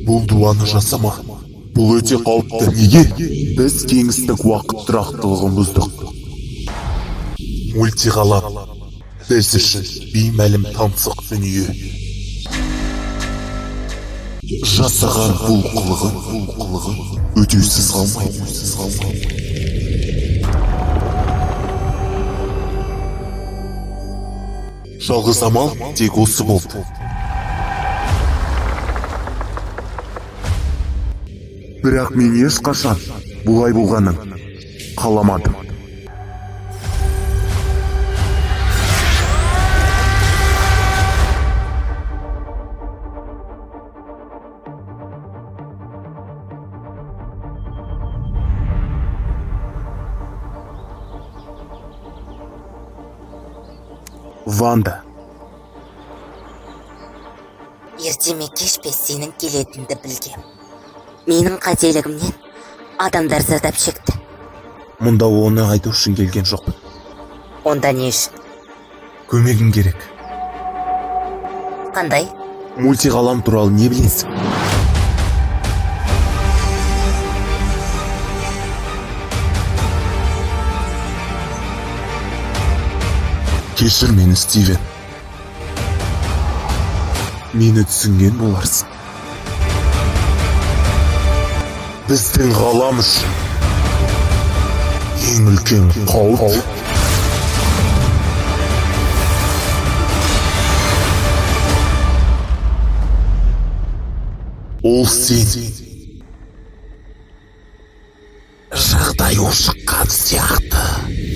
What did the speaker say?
Бұл дуаны жасама. Бұл өте қауіпті. Неге? Біз кеңістік уақыт тұрақтылығын бұздық. Мультиғалам біз үшін беймәлім таңсық дүние. Жасаған бұл қылығын өтеусіз қалмайды. Жалғыз амал тек осы болды. Бірақ мен ешқашан бұлай болғанын қаламадым. Ванда. Ерте ме, кеш пе, сенің келетініңді білгем. Менің қателігімнен адамдар зардап шекті. Мұнда оны айту үшін келген жоқпын. Онда не үшін? Көмегің керек. Қандай? Мультиғалам туралы не білесің? Кешір мені, Стивен. Мені түсінген боларсың. Біздің ғалам үшін ең үлкен қауіп ол сен. Жағдай ушыққан сияқты.